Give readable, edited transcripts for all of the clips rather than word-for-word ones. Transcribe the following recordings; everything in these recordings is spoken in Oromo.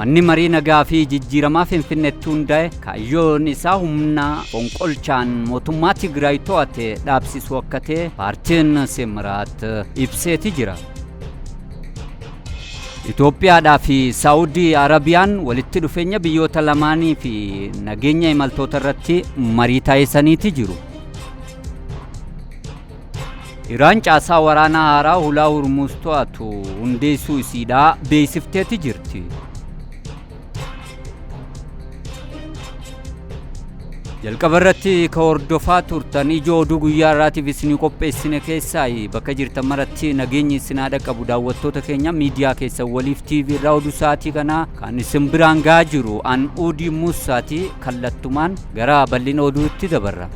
Manni marii nagaa fi jijjiiramaa Finfinneetti hundaa'e kaayyoon isaa humna fonqolchaan mootummaa Tigraay to'ate dhaabsisuu akka ta'e paartiin Simraat ibseeti jira. Itoophiyaadhaa fi Saawudii Arabiyaan walitti dhufeenya biyyoota lamaanii fi nageenya imaltoota irratti marii taasisaniiti jiru. Iraan caasaa waraanaa haaraa hulaa Hurmuuz to'atu hundeessuu isiidhaa beeksifteeti jirti. Jalqaba irratti ka hordofaa turtan ijoo oduu guyyaa irraatiif isinii qopheessine keessaa bakka jirtan maratti nageenyi isin haa dhaqqabu daawwattoota keenya miidiyaa keessan waliif TV irraa oduu sa'aatii kanaa kan isin biraan gahaa jiru an Uudii Muusaati kallattumaan gara bal'ina oduutti dabarra.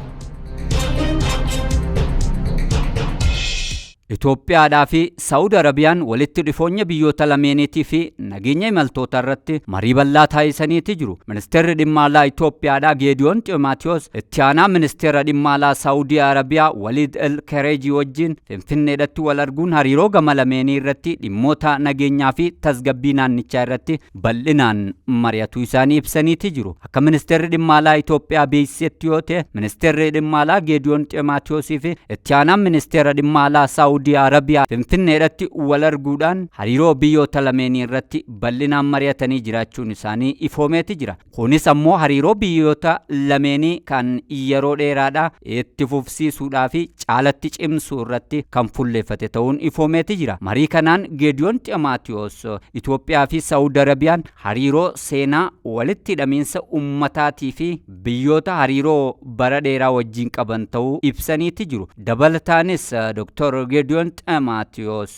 Itoophiyaadhaa fi Saawud Arabiyaan walitti dhufeenya biyyoota lameeniitii fi nageenya imaltoota irratti marii bal'aa taasisaniiti jiru. Ministeerri dhimma alaa Itoophiyaadhaa Geediyoon Ximaatiyoos itti aanaa ministeera dhimma alaa Saawudii Arabiyaa Waliid El Kereejii wajjin Finfinneedhatti wal arguun hariiroo gama lameenii irratti dhimmoota nageenyaa fi tasgabbii naannichaa irratti bal'inaan mari'atuu isaanii ibsaniiti jiru. Akka ministeerri dhimma alaa Itoophiyaa beeksisetti yoo ta'e ministeerri dhimma alaa Geediyoon Ximaatiyoosii fi itti aanaan ministeera dhimma alaa Saawudii Arabiyaa Finfinneedhatti wal arguudhaan hariiroo biyyoota lameenii irratti bal'inaan mari'atanii jiraachuun isaanii ifoomeeti jira. Kunis ammoo hariiroo biyyoota lameenii kan yeroo dheeraadhaa itti fufsiisuudhaa fi caalatti cimsuu irratti kan fulleeffate ta'uun ifoomeeti jira. Marii kanaan Geediyoon Ximaatiyoos Itoophiyaa fi Saawud Arabiyaan hariiroo seenaa walitti hidhamiinsa ummataatii fi biyyoota hariiroo bara dheeraa wajjin qaban ta'uu ibsaniiti jiru. Dabalataanis Dr. Geediyoon Ximaatiyoos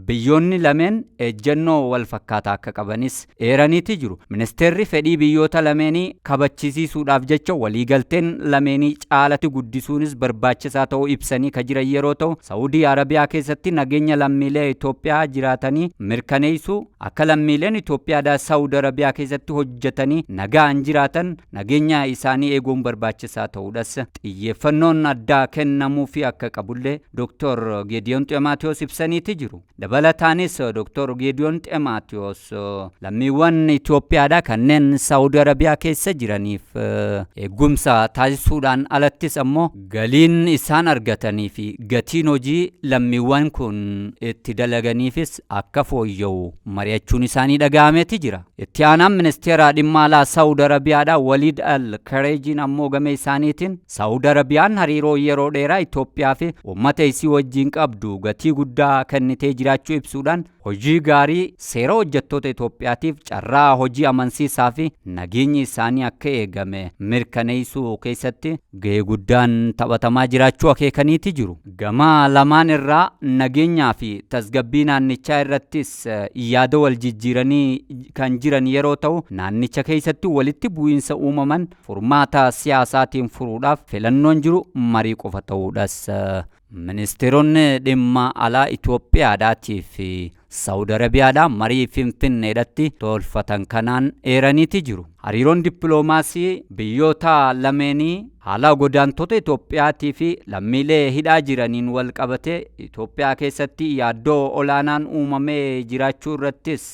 biyyoonni lameen ejjennoo wal fakkaataa akka qabanis eeraniiti jiru. Ministeerri fedhii biyyoota lameenii kabachisiisuudhaaf jecha waliigalteen lameenii caalatti guddisuunis barbaachisaa ta'uu ibsanii ka jiran yeroo ta'u, Saawudii Arabiyaa keessatti nageenya lammiilee Itoophiyaa jiraatanii mirkaneessuu akka lammiileen Itoophiyaadhaa Saawud Arabiyaa keessatti hojjetanii nagaan jiraatan nageenya isaanii eeguun barbaachisaa ta'uudhas xiyyeeffannoon addaa kennamuufi akka qabullee Dr. Geediyoon Ximaatiyoos ibsaniiti jiru. Dabalataanis Dr. Geediyoon Ximaatiyoos lammiiwwan Itoophiyaadhaa kanneen Saawud Arabiyaa keessa jiraniif eegumsa taasisuudhaan alattis ammoo galiin isaan argatanii fi gatiin hojii lammiiwwan kun itti dalaganiifis akka fooyya'u mari'achuun isaanii dhaga'ameeti jira. Itti aanaan ministeera dhimma alaa Saawud Arabiyaadhaa Waliid Al Kareejiin ammoo gama isaaniitiin Saawud Arabiyaan hariiroo yeroo dheeraa Itoophiyaa fi uummata isii wajjin qabdu gatii guddaa kennitee jiraachuu ibsuudhaan hojii gaarii seera hojjettoota Itoophiyaatiif carraa hojii amansiisaa fi nageenyi isaanii akka eegame mirkaneessuu keessatti gahee guddaan taphatamaa jiraachuu akeekaniiti jiru. Gama lamaan irraa nageenyaa fi tasgabbii naannichaa irrattis yaada wal jijjiiranii kan jiran yeroo ta'u naannicha keessatti walitti bu'iinsa uumaman furmaata siyaasaatiin furuudhaaf filannoon jiru marii qofa ta'uudhas ministeeronni dhimma alaa Itoophiyaadhaatii fi Saawud Arabiyaadhaa marii Finfinneedhatti tolfatan kanaan eeraniiti jiru. Hariiroon dippiloomaasii biyyoota lameenii haala godaantota Itoophiyaatii fi lammiilee hidhaa jiraniin wal qabatee Itoophiyaa keessatti yaaddoo olaanaan uumamee jiraachuu irrattis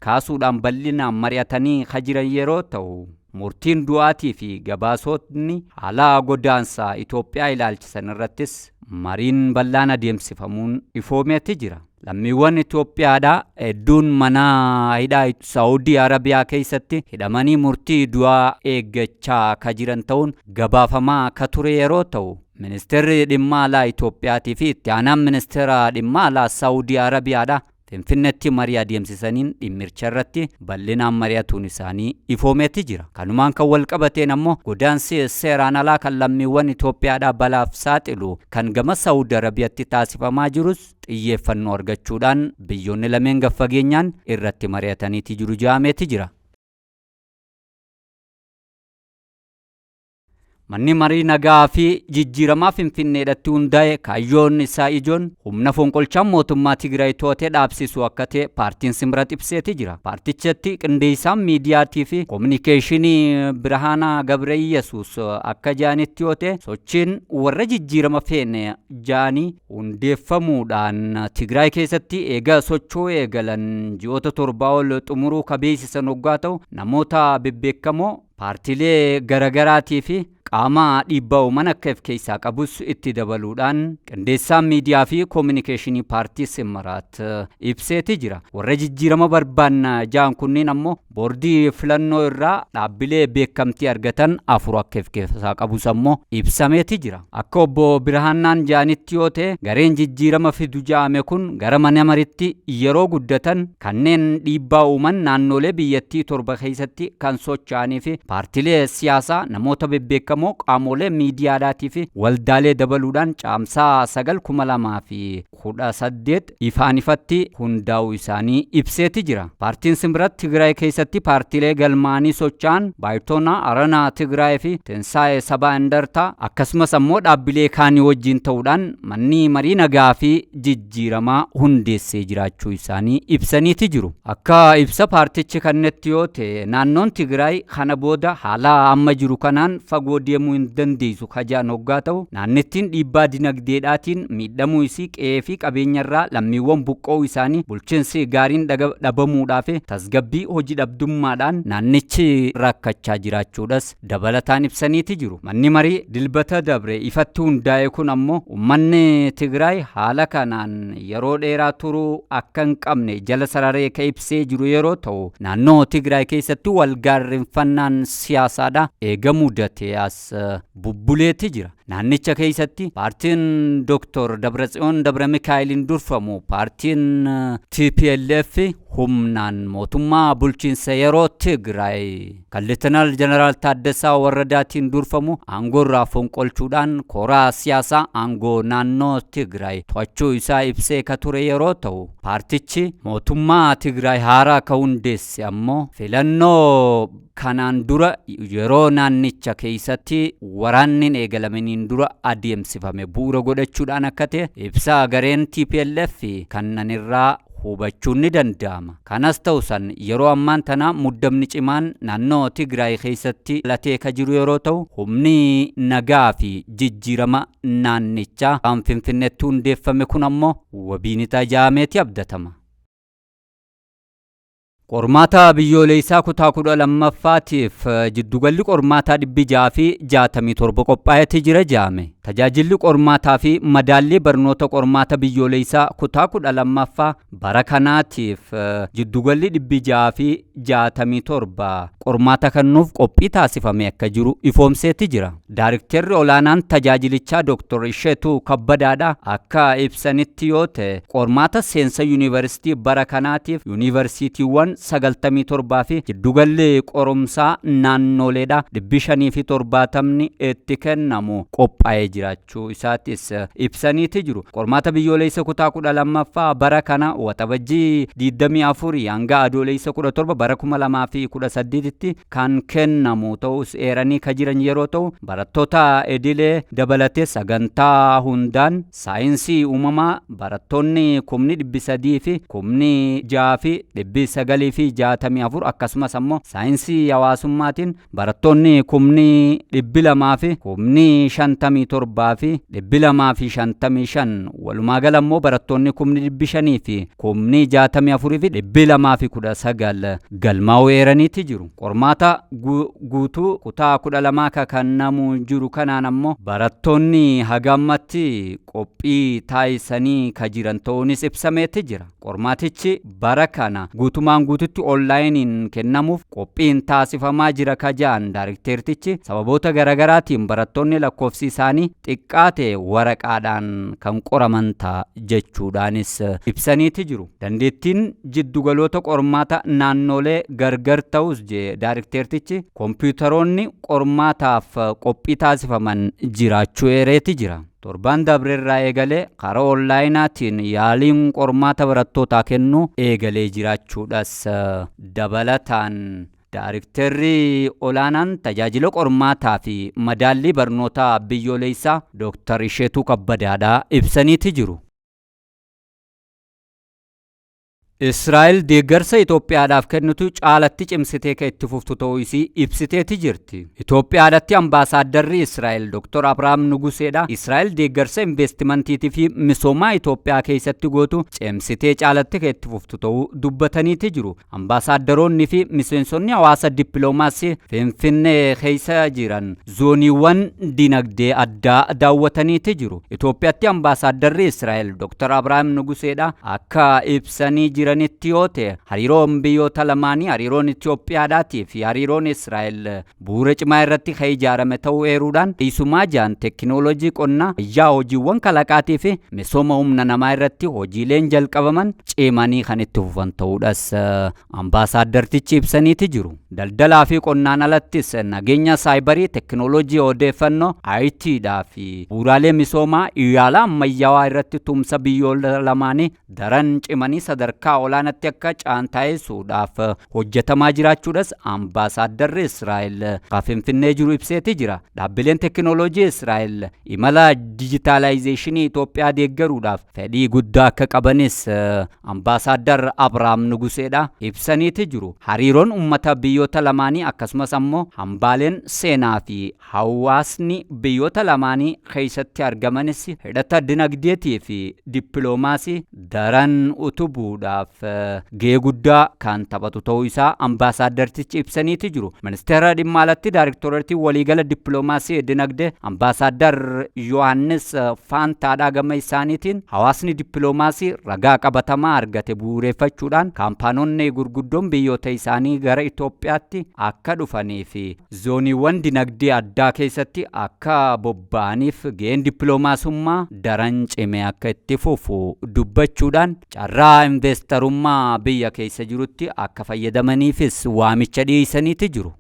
kaasuudhaan bal'inaan mari'atanii ka jiran yeroo ta'u murtiin du'aatii fi gabaasotni haala godaansaa Itoophiyaa ilaalchisan irrattis mariin bal'aan adeemsifamuun ifoomeeti jira. Lammiiwwan Itoophiyaadhaa hedduun mana hidhaa Saawudii Arabiyaa keessatti hidhamanii murtii du'aa eeggachaa ka jiran ta'uun gabaafamaa ka ture yeroo ta'u ministeerri dhimma alaa Itoophiyaatii fi itti aanaan ministeera dhimma alaa Saawudii Arabiyaadhaa Finfinneetti marii adeemsisaniin dhimmicha irratti bal'inaan mari'atuun isaanii ifoomeeti jira. Kanumaan kan wal qabateen ammoo godaansi seeraan alaa kan lammiiwwan Itoophiyaadhaa balaaf saaxilu kan gama Saawud Arabiyaatti taasifamaa jirus xiyyeeffannoo argachuudhaan biyyoonni lameen gaffageenyaan irratti mari'ataniiti jiru jedhameeti jira. Manni marii nagaa fi jijjiiramaa Finfinneedhatti hundaa'e kaayyoon isaa ijoon humna fonqolchaa mootummaa Tigraay to'atee dhaabsisu akka ta'e paartiin Simrat ibseeti jira. Paartichatti qindeessaan miidiyaatii fi koominikeeshinii Birhaanaa Gabreyyesuus akka jaanitti yoo ta'e sochiin warra jijjiirama feene jaanii hundeeffamuudhaan Tigraay keessatti eega socho'uu eegalan ji'oota 7 ol xumuruu ka beeksisan hoggaa ta'u namoota bebbeekamoo paartiilee garagaraatii fi qaama dhiibbaa uuman akka of keessaa qabus itti dabaluudhaan qindeessaan miidiyaa fi koominikeeshinii paartii Simraat ibseeti jira. Warra jijjiirama barbaanna ja'an kunneen ammoo boordii filannoo irraa dhaabbilee beekamtii argatan 4 akka of keessaa qabus ammoo ibsameeti jira. Akka obbo Birhaanaan ja'anitti yoo ta'e gareen jijjiirama fidu ja'ame kun gara mana maritti yeroo guddatan kanneen dhiibbaa uuman naannolee biyyattii 7 keessatti kan socho'anii fi paartiilee siyaasaa namoota bebbeekamoo qaamolee miidiyaadhaatii fi waldaalee dabaluudhaan caamsaa 9/2018 ifaan ifatti hundaa'uu isaanii ibseeti jira. Paartiin Simrat Tigraay keessatti paartiilee galmaanii socho'an Baayitoonaa, Aranaa Tigraay fi Tinsaa'ee Sabaa Indartaa akkasumas ammoo dhaabbilee kaanii wajjin ta'uudhaan manni marii nagaa fi jijjiiramaa hundeessee jiraachuu isaanii ibsaniiti jiru. Akka ibsa paartichi kannetti yoo ta'e naannoon Tigraay kana booda haala amma jiru kanaan fagoo deemuu hin dandeessu kajaan hoggaa ta'u naannittiin dhiibbaa dinagdeedhaatiin miidhamuu isii qe'ee fi qabeenyarraa lammiiwwan buqqa'uu isaanii bulchiinsi gaariin dhabamuudhaa fi tasgabbii hojii dhabdummaadhaan naannichi rakkachaa jiraachuudhas dabalataan ibsaniiti jiru. Manni marii dilbata dabre ifatti hundaa'e kun ammoo uummanni Tigraay haala kanaan yeroo dheeraa turuu akka hin qabne jala sararee ka ibsee jiru yeroo ta'u naannoo Tigraay keessatti walgaarreffannaan siyaasaadha eega mudatee as bubbuleeti jira. Naannicha keessatti paartiin Dr. Dabratsiyoon Dabra Mikaa'eliin durfamu paartiin TPLF humnaan mootummaa bulchiinsa yeroo Tigraay kan Leetanaal Jeneraal Taaddasaa Warradaatiin durfamu aangoorraa fonqolchuudhaan koraa siyaasaa aangoo naannoo Tigraay to'achuu isaa ibsee ka ture yeroo ta'u paartichi mootummaa Tigraay haaraa ka hundeesse ammoo filannoo kanaan dura yeroo naannicha keessatti waraanni eegalamaniin dura adeemsifame bu'uura godhachuudhaan akka ta'e ibsaa gareen TPLF kannan irraa hubachuun ni danda'ama. Kanas ta'u san yeroo ammaan tana muddamni cimaan naannoo Tigraay keessatti latee ka jiru yeroo ta'u humni nagaa fi jijjiirama naannichaa kan Finfinneetti hundeeffame kun ammoo wabiin tajaameeti abdatama. Qormaata biyyoolessaa kutaa 12ffaatiif jiddugalli qormaataa 667 qophaa'eeti jira jaame. Tajaajilli qormaataa fi madaallii barnoota qormaata biyyoolessaa kutaa 12ffaa bara kanaatiif jiddugalli 667 qormaata kennuuf qophii taasifame akka jiru ifoomseeti jira. Daarikterri olaanaan tajaajilichaa Dr. Isheetuu Kabbadaadha akka ibsanitti yoo ta'e qormaata seensa yuunivarsiitii bara kanaatiif yuunivarsiitiiwwan 97 fi jiddugalli qorumsaa naannoleedha 570 itti kennamu qophaa'ee jiraachuu isaatis ibsaniiti jiru. Qormaata biyyoolessa kutaa 12ffaa bara kana waxabajjii 24 hanga adoolessa 17 bara 2018tti kan kennamu ta'us eeranii ka jiran yeroo ta'u barattoota idilee dabalatee sagantaa hundaan saayinsii uumamaa barattoonni 300,000 fi 6,964 akkasumas ammoo saayinsii hawaasummaatiin barattoonni 200,000 fi 57,255 walumaa gala immoo barattoonni 500,000 fi 64,219 galmaa'uu eeraniiti jiru. Qormaata guutuu kutaa 12 ka kennamu jiru kanaan ammoo barattoonni hagammatti qophii taasisanii ka jiran ta'uunis ibsameeti jira. Qormaatichi bara kana guutumaan guututti onlaayiniin kennamuuf qophiin taasifamaa jira ka ja'an daarikteertichi sababoota garaagaraatiin barattoonni lakkoofsi isaanii xiqqaa ta'e waraqaadhaan kan qoraman ta'a jechuudhaanis ibsaniiti jiru. Dandeettiin jiddugaloota qormaata naannolee gargar ta'us jee daarikteertichi kompiitaroonni qormaataaf qophii taasifaman jiraachuu eereeti jira. Torbaan dabreerraa eegalee karaa onlaayinaatiin yaaliin qormaata barattootaa kennu eegalee jiraachuudhas dabalataan Daarikterri olaanaan tajaajila qormaataa fi madaallii barnootaa biyyoolessaa Dooktar Isheetuu Kabbadaadhaa ibsaniiti jiru. Israa'el deeggarsa Itoophiyaadhaaf kennitu caalatti cimsitee kan itti fuftu ta'uu isii ibsiteeti jirti. Itoophiyaadhatti ambaasaaddarri Israa'el Dr. Abrahaam Nuguseedha. Israa'el deeggarsa investimantiitii fi misoomaa Itoophiyaa keessatti gootu cimsitee caalatti kan itti fuftu ta'uu dubbataniiti jiru. Ambaasaaddaroonni fi miseensonni hawaasa dippiloomaasii Finfinnee keessa jiran zooniiwwan dinagdee addaa daawwataniiti jiru. Itoophiyaatti ambaasaaddarri Israa'el Dr. Abrahaam Nuguseedha akka ibsanii jiranitti yoo ta'e, hariiroon biyyoota lamaanii, hariiroon Itoophiyaadhaatii fi hariiroon Israa'el, bu'uura cimaa irratti kan ijaarame ta'uu eeruudhaan, dhiisumaa jiran teekinooloojii qonnaa, fayyaa, hojiiwwan kalaqaatii fi misooma humna namaa irratti hojiileen jalqabaman cimanii kan itti fufan ta'uudhas ambaasaaddartichi ibsaniiti jiru. Daldalaa fi qonnaan alattis nageenya saayibarii, teekinooloojii odeeffannoo, ITdhaa fi bu'uuraalee misoomaa yaala ammayyaawaa irratti tumsa biyyoota lamaanii daran cimanii sadarkaa olaanaatti akka caantaa'essuudhaaf hojjetamaa jiraachuudhas ambaasaaddarri Israa'el kan Finfinnee jiru ibseeti jira. Dhaabbileen teekinooloojii Israa'el imala dijitaalaayizeeshinii Itoophiyaa deeggaruudhaaf fedhii guddaa akka qabanis ambaasaaddar Abrahaam Nuguseedha ibsaniiti jiru. Hariiroon uummata biyyoota lamaanii akkasumas ammoo hambaaleen seenaa fi hawaasni biyyoota lamaanii keessatti argamanis hidhata dinagdeetii fi dippiloomaasii daran utubuudhaaf gahee guddaa kan taphatu ta'uu isaa ambaasaaddartichi ibsaniiti jiru. Ministeera dhimma alatti daariktoreetii waliigala dippiloomaasii dinagdee ambaasaaddar Yohaannis Faantaadhaa gama isaaniitiin, hawaasni dippiloomaasii ragaa qabatamaa argate bu'uureffachuudhaan kaampaanonni gurguddoon biyyoota isaanii gara Itoophiyaatti akka dhufanii fi zooniiwwan dinagdee addaa keessatti akka bobba'aniif gaheen dippiloomaasummaa daran cimee akka itti fufu dubbachuudhaan, carraa investarummaa biyya keessa jirutti akka fayyadamaniifis waamicha dhiyeessaniiti jiru.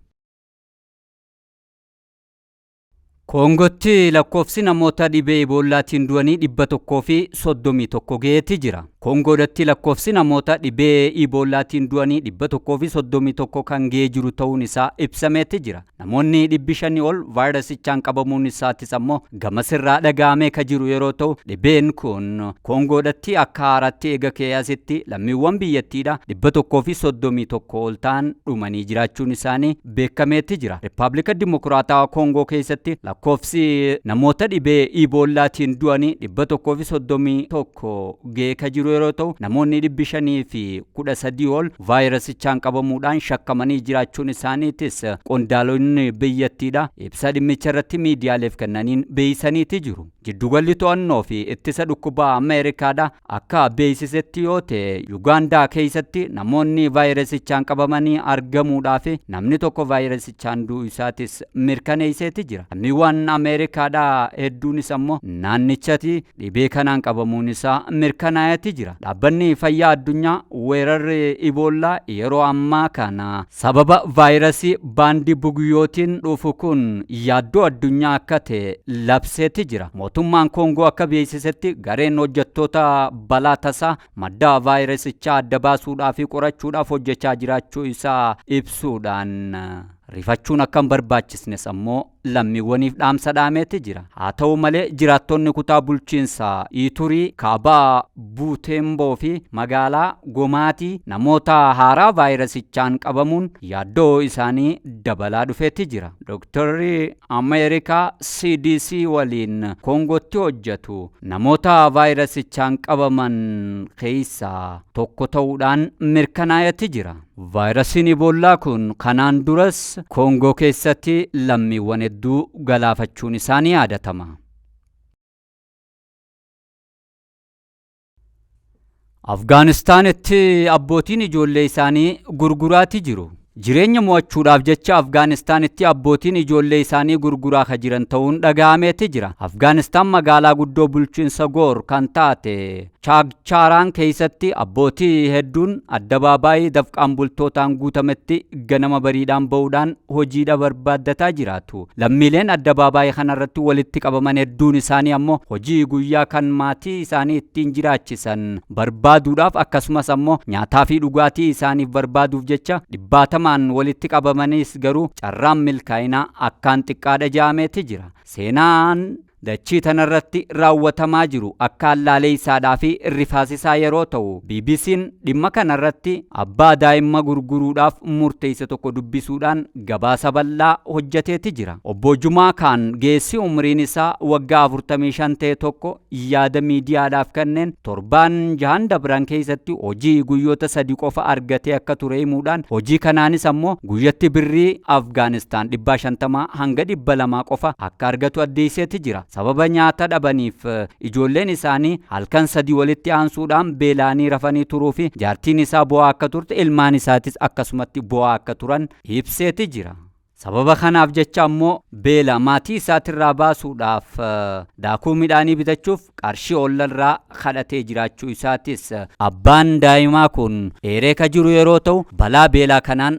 Koongotti lakkoofsi namoota dhibee Iboollaatiin du'anii 131 ga'eeti jira. Koongoodatti lakkoofsi namoota dhibee Iboollaatiin du'anii 131 kan ga'ee jiru ta'uun isaa ibsameeti jira. Namoonni 500 ol vaayirasichaan qabamuun isaatis ammoo gamasirraa dhaga'amee ka jiru yeroo ta'u, dhibeen kun Koongoodatti akka haaraatti eega ka'ee asitti lammiiwwan biyyattiidha 131 ol ta'an dhumanii jiraachuun isaanii beekameeti jira. Rippaabilika Dimokiraatawaa Koongoo keessatti lakkoofsi namoota dhibee Iboollaatiin du'anii 131 ga'ee ka jiru yeroo ta'u, namoonni 513 ol vaayirasichaan qabamuudhaan shakkamanii jiraachuun isaaniitis qondaalonni biyyattiidha ibsa dhimmicha irratti miidiyaaleef kennaniin beeksisaniiti jiru. Jiddugalli to'annoo fi ittisa dhukkubaa Ameerikaadha akka beeksisetti yoo ta'e, Yugaandaa keessatti namoonni vaayirasichaan qabamanii argamuudhaa fi namni tokko vaayirasichaan du'uu isaatis mirkaneesseeti jira. Lammiiwwan Ameerikaadhaa hedduunis ammoo naannichatti dhibee kanaan qabamuun isaa mirkanaa'eeti jira. Dhaabbanni fayyaa addunyaa weerarri Iboollaa yeroo ammaa kana sababa vaayirasii baandii bugiyyootiin dhufu kun yaaddoo addunyaa akka ta'e labseeti jira. Mootummaan Koongoo akka beeksisetti, gareen hojjettoota balaa tasaa madda vaayirasichaa adda baasuudhaa fi qorachuudhaaf hojjechaa jiraachuu isaa ibsuudhaan, rifachuun akka hin barbaachisnes ammoo lammiiwwaniif dhaamsa dhaameeti jira. Haa ta'u malee, jiraattonni kutaa bulchiinsaa Iiturii, Kaabaa Buuteemboo fi magaalaa Gomaatii namoota haaraa vaayirasichaan qabamuun yaaddoo isaanii dabalaa dhufeeti jira. Dooktarri Ameerikaa CDC waliin Koongootti hojjetu namoota vaayirasichaan qabaman keessaa tokko ta'uudhaan mirkanaa'eeti jira. Vaayirasiin Iboollaa kun kanaan duras Koongoo keessatti lammiiwwan hedduu galaafachuun isaa ni yaadatama. Afgaanistaanitti abbootiin ijoollee isaanii gurguraati jiru. Jireenya mo'achuudhaaf jecha Afgaanistaanitti abbootiin ijoollee isaanii gurguraa ka jiran ta'uun dhaga'ameeti jira. Afgaanistaan magaalaa guddoo bulchiinsa Goor kan taate Chaagchaaraan keessatti abbootii hedduun addabaabaayii dafqaan bultootaan guutametti ganama bariidhaan ba'uudhaan hojiidha barbaaddataa jiraatu. Lammiileen addabaabaayii kanarratti walitti qabaman hedduun isaanii ammoo hojii guyyaa kan maatii isaanii ittiin jiraachisan barbaaduudhaaf, akkasumas ammoo nyaataa fi dhugaatii isaaniif barbaaduuf jecha dhibbaatamaan walitti qabamanis, garuu carraan milkaa'inaa akkaan xiqqaadha ja'ameeti jira. Seenaan dachii tanarratti raawwatamaa jiru akka allaalee isaadhaa fi rifaasisaa yeroo ta'u, BBC'n dhimma kanarratti abbaa daa'imma gurguruudhaaf murteesse tokko dubbisuudhaan gabaasa bal'aa hojjeteeti jira. Obbo Jumaa Kaan geessi umriin isaa waggaa 45 ta'e tokko yaada miidiyaadhaaf kenneen, torbaan jahan dabran keessatti hojii guyyoota 3 qofa argatee akka ture himuudhaan, hojii kanaanis ammoo guyyatti birrii Afgaanistaan 150 hanga 200 qofa akka argatu addeesseeti jira. Sababa nyaata dhabaniif ijoolleen isaanii halkan 3 walitti aansuudhaan beela'anii rafanii turuu fi jaartiin isaa bo'aa akka turte, ilmaan isaatis akkasumatti bo'aa akka turan ibseeti jira. Sababa kanaaf jecha ammoo beela maatii isaatirraa baasuudhaaf daakuu midhaanii bitachuuf qarshii ollarraa kadhatee jiraachuu isaatis abbaan daa'imaa kun eeree ka jiru yeroo ta'u, balaa beelaa kanaan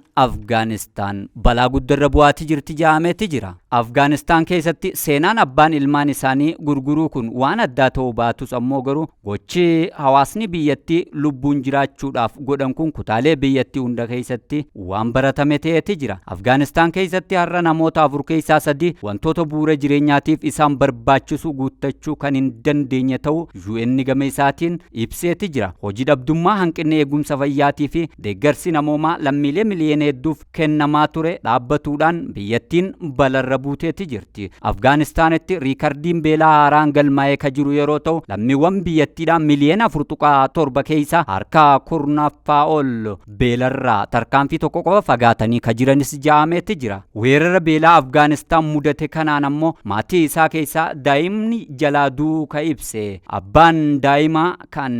Afgaanistaan balaa guddarra bu'aatii jirti ja'ameeti jira. Afgaanistaan keessatti seenaan abbaan ilmaan isaanii gurguruu kun waan addaa ta'uu baatus, ammoo garuu gochi hawaasni biyyattii lubbuun jiraachuudhaaf godhan kun kutaalee biyyattii hunda keessatti waan baratame ta'eeti jira. Afgaanistaan keessatti har'a namoota afur keessaa sadi wantoota bu'uura jireenyaatiif isaan barbaachisu guuttachuu kan hin dandeenye ta'uu UN gama isaatiin ibseeti jira. Hojii dhabdummaa, hanqinni eegumsa fayyaatii fi deeggarsi namoomaa lammiilee miliyoona hedduuf kennamaa ture dhaabbatuudhaan biyyattiin balarra buuteeti jirti. Afgaanistaanitti riikardiin beelaa haaraan galmaa'ee ka jiru yeroo ta'u, lammiiwwan biyyattiidhaan miliyoona 4.7 keessaa harka kurnaffaa ol beelarraa tarkaanfii tokko qofa fagaatanii ka jiranis ja'ameeti jira. Weerara beelaa Afgaanistaan mudate kanaan ammoo maatii isaa keessaa daa'imni jalaa du'uu ka ibse abbaan daa'imaa kan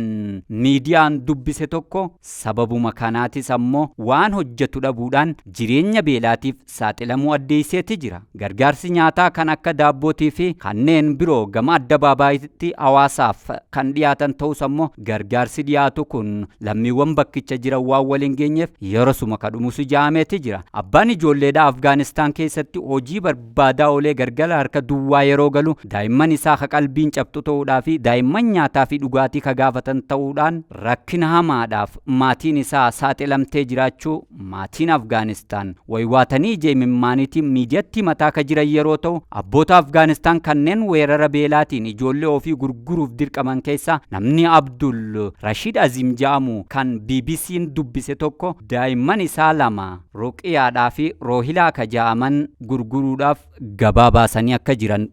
miidiyaan dubbise tokko, sababuma kanaatis ammoo waan hojjetu dhabuudhaan jireenya beelaatiif saaxilamuu addeesseeti jira. Gargaarsi nyaataa kan akka daabbootii fi kanneen biroo gama addabaabaayyitti hawaasaaf kan dhiyaatan ta'us, ammoo gargaarsi dhiyaatu kun lammiiwwan bakkicha jiran waan waliin geenyeef yerosuma kadhumus ja'ameeti jira. Abbaan ijoolleedhaa Afgaanistaan keessatti hojii barbaadaa oolee gargala harka duwwaa yeroo galu, daa'imman isaa ka qalbiin cabxu ta'uudhaa fi daa'imman nyaataa fi dhugaatii ka gaafatan ta'uudhaan rakkina hamaadhaaf maatiin isaa saaxilamtee jiraachuu maatiin Afgaanistaan waywaatanii ija imimmaaniitiin miidiyatti mataa ka jiran yeroo ta'u, abboota Afgaanistaan kanneen weerara beelaatiin ijoollee ofii gurguruuf dirqaman keessaa namni Abdul Rashid Azim jedhamu kan BBC'n dubbise tokko daa'imman isaa lama Ruqiyaadhaa fi Roohilaa ka jedhaman gurguruudhaaf gabaa baasanii akka jiran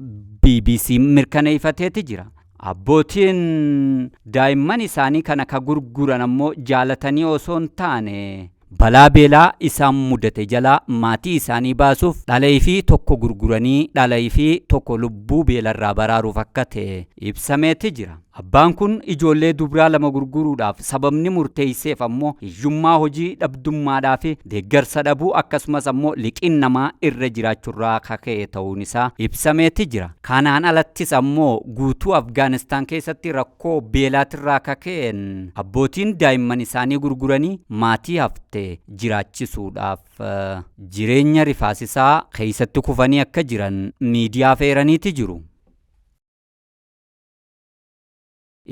BBC mirkaneeffateeti jira. Abbootiin daa'imman isaanii kana ka gurguran ammoo jaalatanii osoo hin taane, balaa beelaa isaan mudate jalaa maatii isaanii baasuuf dhala fi tokko gurguranii dhala fi tokko lubbuu beelarraa baraaruuf akka ta'e ibsameeti jira. Abbaan kun ijoollee dubraa lama gurguruudhaaf sababni murteesseef ammoo hiyyummaa, hojii dhabdummaadhaa fi deeggarsa dhabuu, akkasumas ammoo liqiin namaa irra jiraachuurraa kaka'e ta'uun isaa ibsameeti jira. Kanaan alattis ammoo guutuu Afgaanistaan keessatti rakkoo beelaatirraa kaka'een abbootiin daa'imman isaanii gurguranii maatii hafte jiraachisuudhaaf jireenya rifaasisaa keessatti kufanii akka jiran miidiyaa feeraniiti jiru.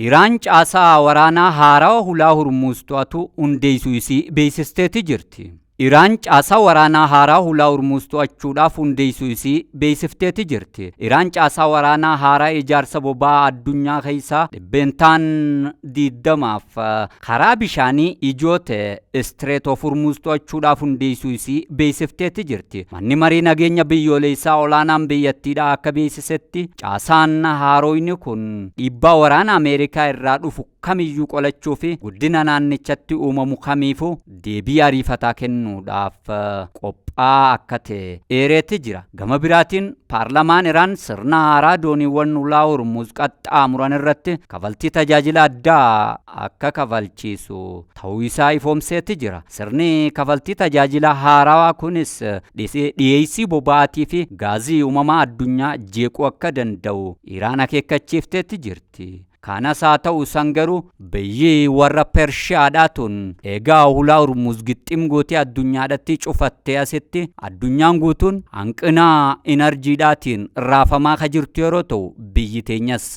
Iraan caasaa waraanaa haarawaa hulaa Hormuuz to'atu hundeessuu isii beeksisteeti jirti. Iraan caasaa waraanaa haaraa hulaa Hormuuz to'achuudhaaf hundeessuu isii beeksifteeti jirti. Iraan caasaa waraanaa haaraa ijaarsa boba'aa addunyaa keessaa 20% karaa bishaanii ijoo ta'e Strait of Hormuz to'achuudhaaf hundeessuu isii beeksifteeti jirti. Manni marii nageenya biyyoolessaa olaanaan biyyattiidhaa akka beeksisetti, caasaan haaroyni kun dhiibbaa waraana Ameerikaa irraa dhufu kamiyyuu qolachuu fi guddina naannichatti uumamu kamiifuu deebii ariifataa kennuudhaaf qophaa'aa akka ta'e eereeti jira. Gama biraatiin paarlamaan Iraan sirna haaraa dooniiwwan ulaa Hormuz qaxxaamuran irratti kafaltii tajaajila addaa akka kafalchiisu ta'uu isaa ifoomseeti jira. Sirni kafaltii tajaajila haarawaa kunis dhiyeessii boba'aatii fi gaazii uumamaa addunyaa jeequu akka danda'u Iraan akeekkachiifteetti jirti. Kanas haa ta'u san garuu biyyi warra Pershiyaadhaa tun egaa hulaa Hormuz gixxim gootee addunyaadhatti cufattee asitti addunyaan guutuun hanqina inarjiidhaatiin raafamaa ka jirtu yeroo ta'u, biyyi teenyas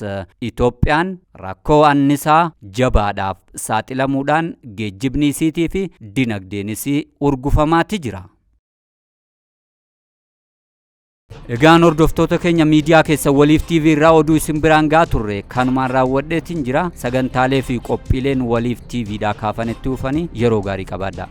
Itoophiyaan rakkoo annisaa jabaadhaaf saaxilamuudhaan geejjibni isiitii fi dinagdeen isii urgufamaati jira. Egaan hordoftoota keenya, miidiyaa keessa Waliif TV irraa oduu isin biraan gahaa turre kanumaan raawwadheetiin jira. Sagantaalee fi qophiileen Waliif TVdhaa kaafanitti dhufanii yeroo gaarii qabaadha.